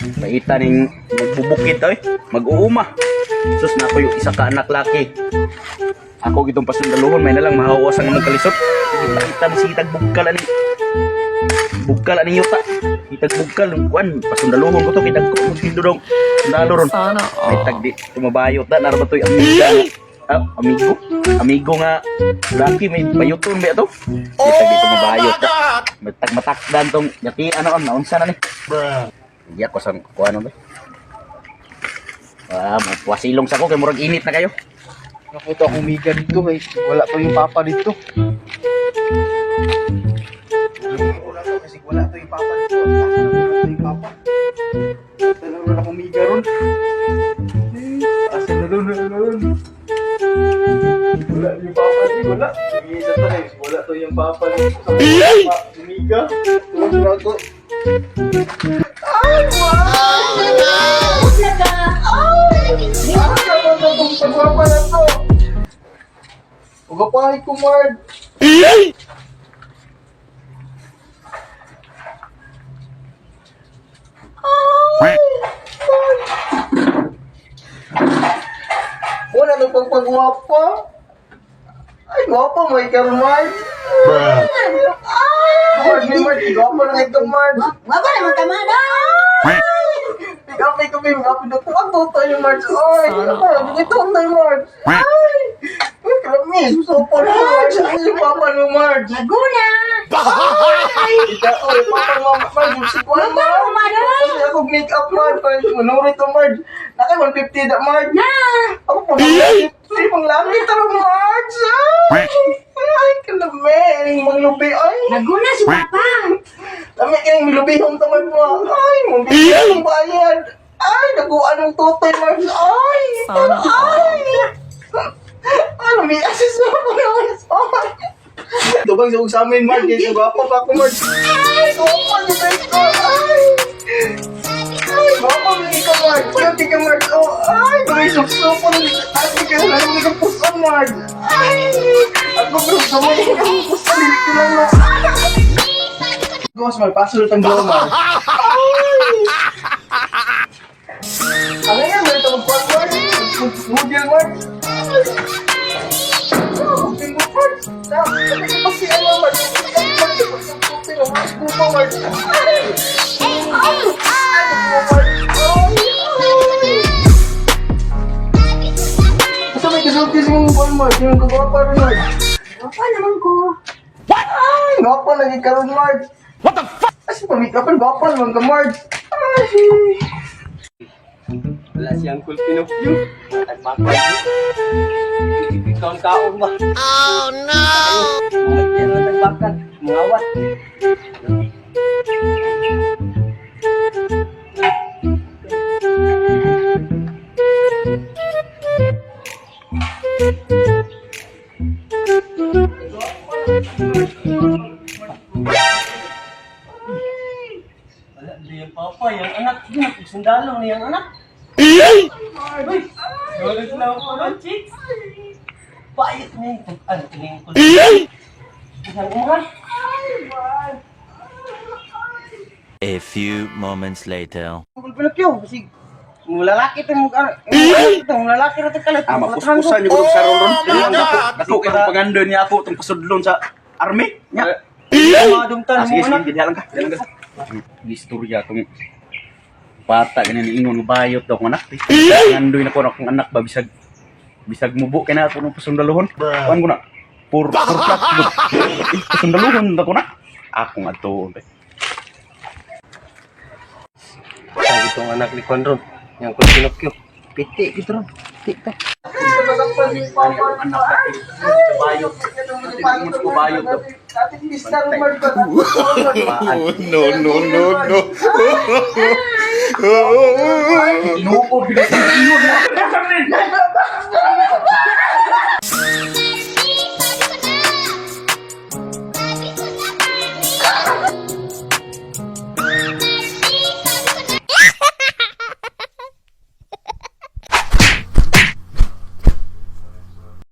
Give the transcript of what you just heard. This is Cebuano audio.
Paita ning magbubukid oy, mag-uuma. Sus na ako yung isa ka anak laki. Ako gitong pasundaluhon may nalang mahawas ang among kalisod. Paita ni sitag bugkal ani. Bugkal ani yuta. Kitag bugkal kuan pasundaluhon ko to kitag ko magsildo dong. Sundalo ron. May tag di tumabayot na nara ba to'y amiga nga. Ah, amigo. Amigo nga laki may bayuton ba to? May tag di tumabayot na. May tag matakdan tong yati ano on naunsa na ni. Iya ko sa kuan ba. Ah, mapuasilong sa ko kay murag init na kayo. Ako ito akong miga dito kay wala pa yung papa dito. Wala to kasi wala to yung papa dito. Wala to yung papa. Talagang wala akong miga ron. Eh, asa na ron, na ron. Wala yung papa dito, wala. Isa to eh. Wala to yung papa dito. Sa papa, umiga. Tulog na ako. Ay, wow! Ay! Ano naman na itong pagwapa na to? Ugapahay ko, Mard. Wala nang pagpagwapa. Ay, gwapa may karon, Mard. Mard, may Mard. Gwapa na ito, Mard. Wala naman ka man. Pick up, pick up, pick up. Ang toto yung Marge. Ay, ako, ito ang tayo, Marge. Ay, ay, krami. Susupo na, Marge. Ay, yung papa mo, Marge. Laguna. Ika, oy, papa mo, Marge. Yung sikuan, Marge. Kasi ako make up, Marge. Parang manuri to, Marge. Naka 150 da, Marge. Na. Ako po, ay, pang langit, tarong, Marge. Ay, ay, kalame. Ang mga lubi, ay. Laguna si Papa. Lami kayong milubihong tamad mo. Ay, mong ang bayad. Ay, naguan ng tutoy, Marge. Ay, ay. Ay, lumias si Sopo naman. Ay. Tubang sa sa amin, Marge. Kaya gwapo pa ako, Marge. Ay, gwapo ni Beto. Ay. Ay, gwapo ni ka, Marge. Cute ka, Marge. Oh, ay, gumisok-sopo. Ay, kaya lang hindi ka puson, Marge. Ay, ako, bro, sa mga hindi ka puson. Hindi ko lang, Marge. Gawas mal, pasulot ang glow mal. Ay! Ano yan? May tawag pa, Mark? Google, Mark? Google, Mark? Kasi ano, Mark? Mark, Mark, Mark. Ay! Ay! Ay! Basta may kasulti sa mong buwan, Mark. Yung kagwapa rin, Mark. Wala naman ko. Ay! Gwapa lagi karon, Mark. What the fuck? Kasi pamikapan, gwapa naman ka, Mark. Ay! Wala si Uncle Pinocchio. Nagpapay. Ikaw ang kaon ba? Oh no! Mga nagbakan, mga awat. Wala, di yung papa, yung anak niya, sundalo niyang anak. Uy! Galit na ako no, chicks. Payat na yung pag-ano, tingin ko. Isang umahan. A few moments later. Uncle Pinocchio, kasi lalaki ito yung ano, ito, lalaki na ito kalit. Ah, mapuspusan yung sa ron ron. Dako, dako kay pangandoy niya ako tong pasudlon sa army. Nya. Mga dumtan Ah, mo sige, anak. sige, diyan lang ka. Diyan lang ka. Istorya tong bata ganyan ingon nga bayot daw akong anak. Pangandoy na ko na akong anak ba bisag bisag mubo kay na ako nung pasundaluhon. Kuan ko na. Pur plat ko. Eh, pasundaluhon na ko na. Akong adto. Sabi itong anak ni Conron, yung Uncle Pinocchio. Piti, ito ron. Piti ka. Anak bayot. Ingon ko bayot daw. No, no, no, no. Inuob gid. Ingon na.